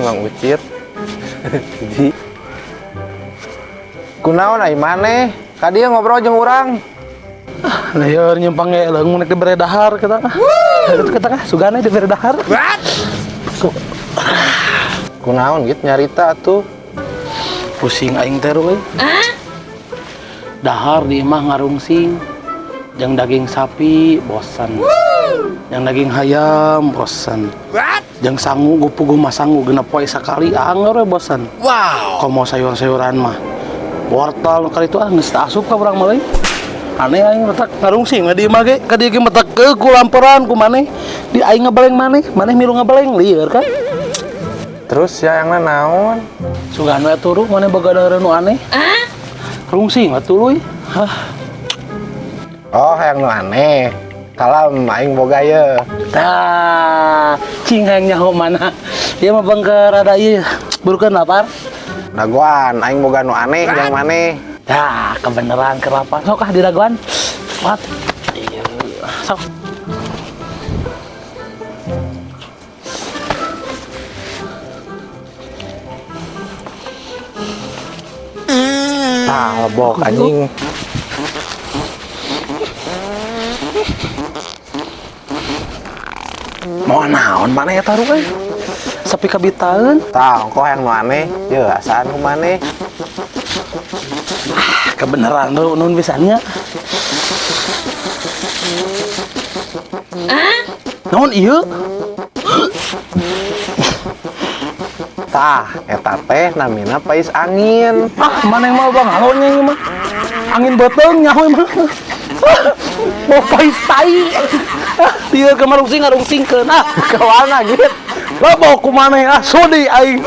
Anjing Mang Ucit. Ji. Kunaon ai maneh? Ka dieu ngobrol jeung urang. Lieur nyimpang ge leung mun dibere dahar kita ah. Itu kita ah sugane dibere dahar. Kunaon gitu nyarita atuh. Pusing aing teh euy. Dahar di imah ngarungsing. Jeung daging sapi bosan. Jeung daging hayam bosan. Jeung sangu gupuguh mah sangu genep poe sakali angeur we bosan. Wow. Komo sayur-sayuran mah. Wortel kali itu ah geus teu asup ka urang mah euy. Aneh aing matak ngarungsing di imah ge ka dieu ge matak ke ku lamperan ku maneh. Di aing ngebeleng maneh, maneh milu ngebeleng lieur kan. Terus ya yang naon? Sugan we turu maneh boga dahareun nu aneh. Rungsing atuh leuy. Hah. Oh, yang nu aneh. Kalam aing boga ye. Tah, cing hayang nyaho mana. Ieu mah bengker rada ieu burukeun lapar. Dagoan aing boga nu aneh jeung maneh. Tah, kebeneran keur lapar. Sok ah diragoan. Wat. Ieu. Sok. Tah, lebok anjing. Mau naon maneh eta euy? Sapi kabitaeun. Tah, ongkoh yang nu aneh. Ye, asaan ku maneh. Ah, kebeneran tuh nun pisannya. Naon ieu? Tah, eta teh namina pais angin. Ah, maneh mah bang halonya ieu mah. Angin beuteung nyaho mah. Mau pais tai. Ah, lieur ke marungsing ngarungsingkeun. Ah, Kawana gitu. Lobo ku maneh ah sudi aing.